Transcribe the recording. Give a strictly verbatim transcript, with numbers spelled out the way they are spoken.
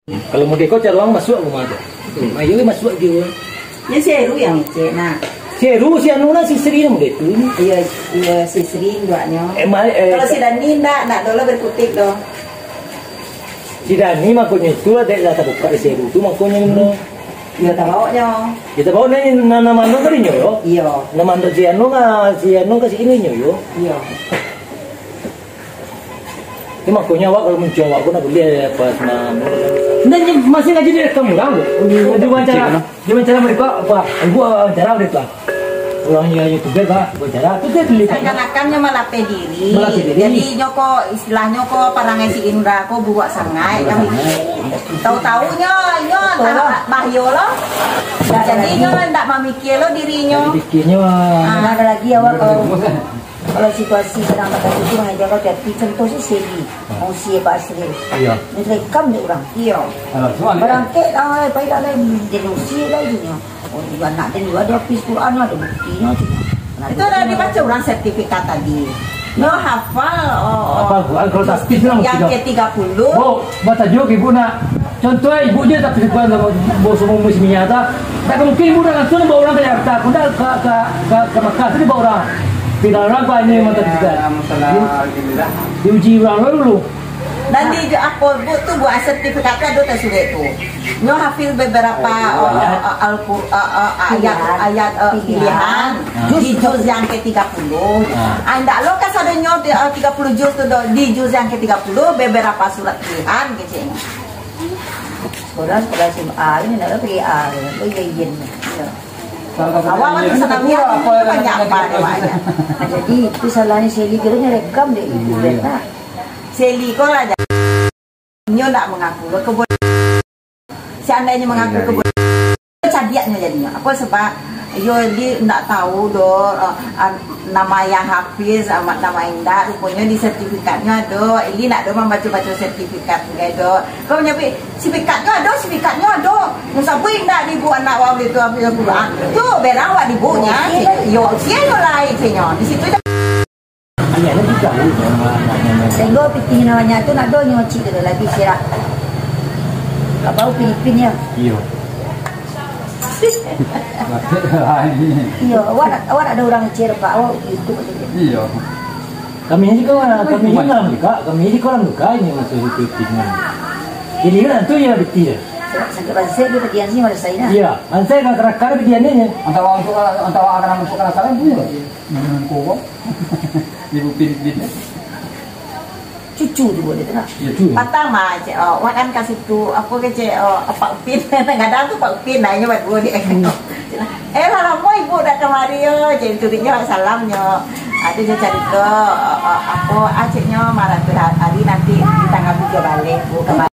Kalau model ko caruang masuak rumah tu. Hmm. Ayo masuak je. Ya, si Heru yang ngecek, nah. Si Heru, si anu lah, si Sri lah model tu. Iya, iya, si Sri induaknyo. Eh, ma-, eh, Kalau si Dani ndak, ndak doh lah berkutik doh. Si Dani makonyo itu lah, dek lah tabuka si Heru tu, makonyo. Iya, tabaoknyo. Kita bawa ni, na-, nama anu tadi nyo, yo? Iya. Nama anu si anu ka, si anu ka si ini nyo, yo? Iya. Ni makonyo awak kalau muncuang awak ko nak buliah apa sama. Ndak, ni masih ngaji direkam urang tu. Di wawancara, di wawancara mereka apa? Gua wawancara mereka. Urang yang YouTuber, Pak, wawancara. Tu dia tulis. Seakan-akan nyo malapeh diri. Malapeh diri. Jadi, nyo ko, istilahnyo ko, parangai si Indra ko buruak sangaik, kan? Buruak sangaik. Tahu-tahu nyo, nyo Betul lah. Bahio lo. Jadi, nyo ndak mamikir lo dirinyo. Jadi pikirnyo, ah. Nah, ada lagi awak kalau Kalau situasi sadang bak itu tu, hanya jaga hati. Contoh si Seli, ah, usia Pak Asri. Iya. Dia terekam dek urang. Iya. Alah, cuman, Barangkek lah, pai lah lain. Dia usia lah itu nyo. Oh, juga anak dia juga ada hafiz Quran lah, ada buktinyo tu. Itu dah dibaca urang sertifikat tadi. Nyo hafal, oh, oh. Hafal Quran, kalau tak hafiz lah, yang tidak. Ke tiga puluh. Oh, baca juga ibu nak. Contoh, ibu je tak terlibat dalam bos umum semuanya tak. Tak mungkin ibu dah langsung bawa orang ke Jakarta, aku dah ke, ke, ke, ke Mekah tu dibawa orang. Pindah orang ke ini, mantap juga. Masalah Di-, gini lah. Diuji orang dulu. Dan di apa, Bu, tu buat sertifikat tu ada tak surat tu? Nyo hafil beberapa, oh, oh, oh, Al-Qur-, oh, oh, ayat, pilihan. Ayat, oh, pilihan. Pilihan. Di juz yang ke tiga puluh. Ah. Ah, ndak lo kasadonyo, oh, tiga puluh juz tu doh. Di juz yang ke tiga puluh, beberapa surat pilihan, keceknyo. Sekolah, sekolah S M A ni, nak pergi A, oh, iya, iya. Iya. Awak waktu sanawiyah tu banyak apa dia banyak. Jadi, itu salahnya Sally, kira nyo rekam dek ibu, iya, kan? Sally ko lah, nyo ndak mangaku, kebun-, seandainyo mangaku kebun-, cadiaknyo jadinyo. Apa sebab? Iyo, di ndak tahu doh, eh, an-, nama yang hafiz, amat nama yang indak, ruponyo di sertifikatnyo ado. Ili ndak doh mambaco-baco sertifikat, gai doh. Kau nyampik, sertifikatnyo ado, sertifikatnyo ado. Mun sabuik indak di ibu anak wak itu hafiz Al-Quran. Tu berang wak di ibunya. Iyo, usia yo lai, ceknyo. Di situ Sehingga pitih namanya tu nak do nyo cik tu lagi sirak. Kak bau Filipin ya. Iyo. Iyo, awak nak, awak nak ada orang cik pak, awak itu. Iyo. Kami aja kawan, kami aja kawan dekat, kami aja kawan dekat ini masuk Filipin. Jadi kan tu ya betul. Sakit bansa dia pergi ni malah saya. Iya, bansa kan kerakar pergi ni. Antara orang tu, antara anak masuk kerakar pun. Hmm, kok. Ibu Pin, Pin. Cucu tu boleh tak? Cucu. Patang mah, cek, oh, wak kan ka situ, apa ke, cek, oh, Pak Upin, kadang tu Pak Upin, nah, inyo baduo di. Hmm. Eh, lah lamo ibu dak kamari, oh, cek, tu dinyo salamnyo. Ado je carito, oh, oh, apa, ah, ceknyo, malam tu hari nanti di tanggal tujuh balik, Bu, kamari.